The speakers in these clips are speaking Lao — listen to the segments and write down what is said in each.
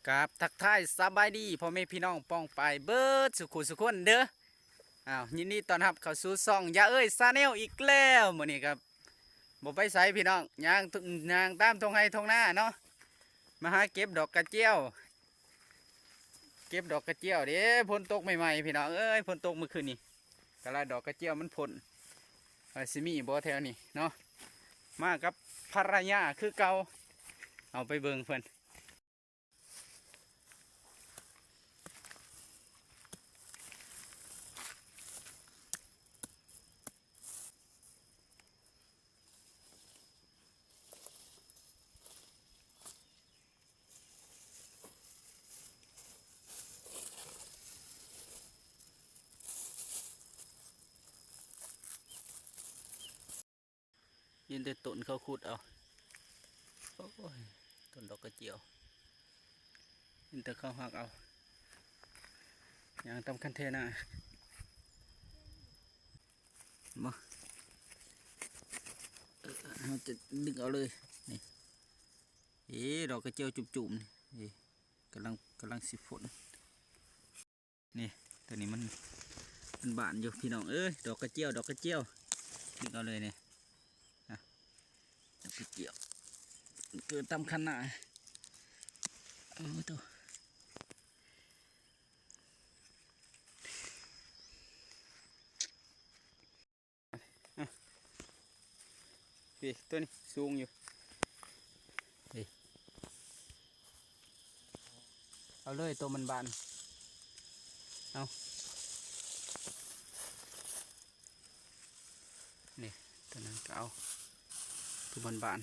ກາບທັກທາຍສະບາຍດີພໍ່ແມ່ພີ່ນ້ອງປ້ອງປາຍເບິດສູ່ຄູ່ສູ່ຄົນເດີ້. ອ້າວ ຍິນດີຕ້ອນຮັບເຂົ້າສູ່ຊ່ອງຢາເອີຍ Channel ອີກແລ້ວ. ມື້ນີ້ກໍບໍ່ໄປໃສພີ່ນ້ອງ ຍ່າງ ຍ່າງຕາມທົ່ງໄຮ່ທົ່ງນາເນາະ ມາຫາເກັບດອກກະຈຽວ ເກັບດອກກະຈຽວເດ້. ຝົນຕົກໃໝ່ໆ ພີ່ນ້ອງເອີຍ ຝົນຕົກມື້ຄືນນີ້ ກະລາດອກກະຈຽວມັນພົ້ນ ວ່າຊິມີບໍ່ແຖວນີ້ເນາະ. ມາກັບພັນລະຍາຄືເກົ່າ ເອົາໄປເບິ່ງເພິ່ນ. ເຫັນແຕ່ຕົ້ນເຂົາຂຸດເອົາ. ໂອ້ຍ ຕົ້ນດອກກະຈຽວ ເຫັນແຕ່ເຂົາຫັກເອົາ. ຍ່າງຕາມຄັນແທນາ ມາ ເຮົາຈະດຶງເອົາເລີຍ. ນີ້ ເອີ ດອກກະຈຽວຈຸ້ມໆ ນີ້ ເອີ ກຳລັງ ກຳລັງຊິພົ້ນ. ນີ້ ໂຕນີ້ມັນ ມັນບານຢູ່ພີ່ນ້ອງເອີຍ ດອກກະຈຽວ ດອກກະຈຽວ ດຶງເອົາເລີຍນີ້ ອ່ະ ດອກກະຈຽວ ເກີດຕາມຄັນນາ. ເອີ ໂຕ ນີ້ ໂຕນີ້ສູງຢູ່ ນີ້ ເອົາເລີຍ ໂຕມັນບານ ເອົາ ນີ້ ໂຕນັ້ນກໍເອົາ ໂຕມັນບານ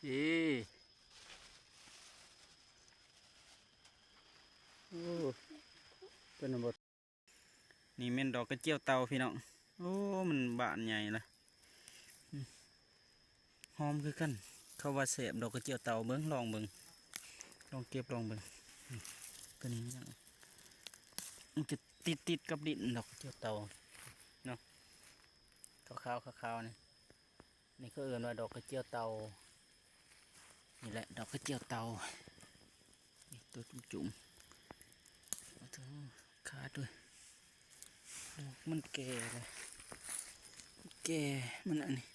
ເອີ ໂອ້ ເປັນບໍ່? ນີ້ແມ່ນດອກກະຈຽວເຕົ່າພີ່ນ້ອງ. ໂອ້ ມັນບານໃຫຍ່ລະ ອືມ ຫອມຄືກັນ. ເຂົາວ່າແຊບດອກກະຈຽວເຕົ່າ ເບິ່ງ ລອງເບິ່ງ ລອງເກັບລອງເບິ່ງ. ອືມ ໂຕນີ້ມັນຈະຕິດໆກັບດິນ ດອກກະຈຽວເຕົ່າເນາະ ຂາວໆ ຂາວໆ ນີ້. ນີ້ເຂົາເອີ້ນວ່າດອກກະຈຽວເຕົ່າ ນີ້ແຫຼະ ດອກກະຈຽວເຕົ່າ ໂຕຈຸ້ມໆ ໂອ້ໂຫ ຂາດເວີຍ ດອກມັນແກ່ລະ ແກ່ ມັນອັນນີ້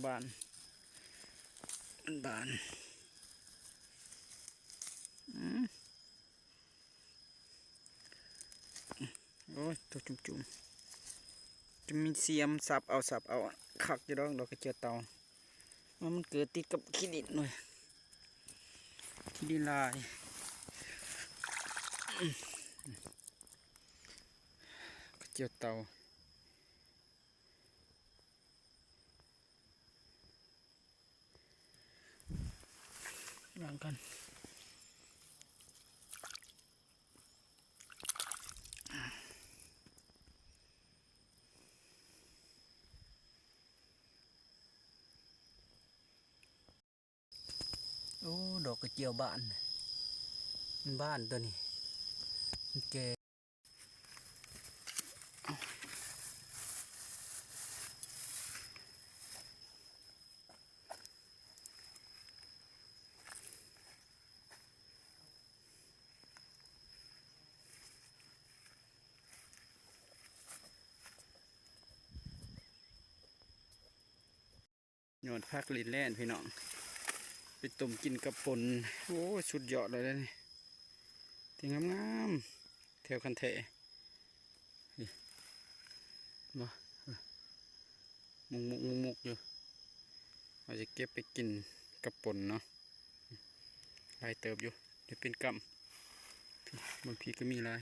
ບານ ບານ ອືມ. ໂອ້ຍ ໂຕຈຸ້ມໆ ຈະມີສຽມສັບເອົາ ສັບເອົາ ຄັກຢູ່ດອກ ດອກກະເຈີເຕົ່າ. ມັນ ມັນເກີດຕິດກັບຂີ້ດິນເວີຍ ຂີ້ດິນຫຼາຍ. ອືມ ກະເຈີເຕົ່າ. ລອງກັນ ໂອ້ ດອກກະເຈີບານ ມັນບານໂຕນີ້ ມັນແກ່. ຍອດຜັກລິນແລ່ນພີ່ນ້ອງ ໄປຕົ້ມກິນກັບປົ່ນ. ໂອ້ຍ ສຸດຍອດເລີຍເດ້ນີ້ ທີ່ງາມໆ ແຖວຄັນແທ ນີ້ ບໍ່ ມຸກໆໆຢູ່ ວ່າຊິເກັບໄປກິນກັບປົ່ນເນາະ. ຫຼາຍເຕີບຢູ່ ໄດ້ເປັນກຳ ເບິ່ງພີ້ກໍມີຫຼາຍ.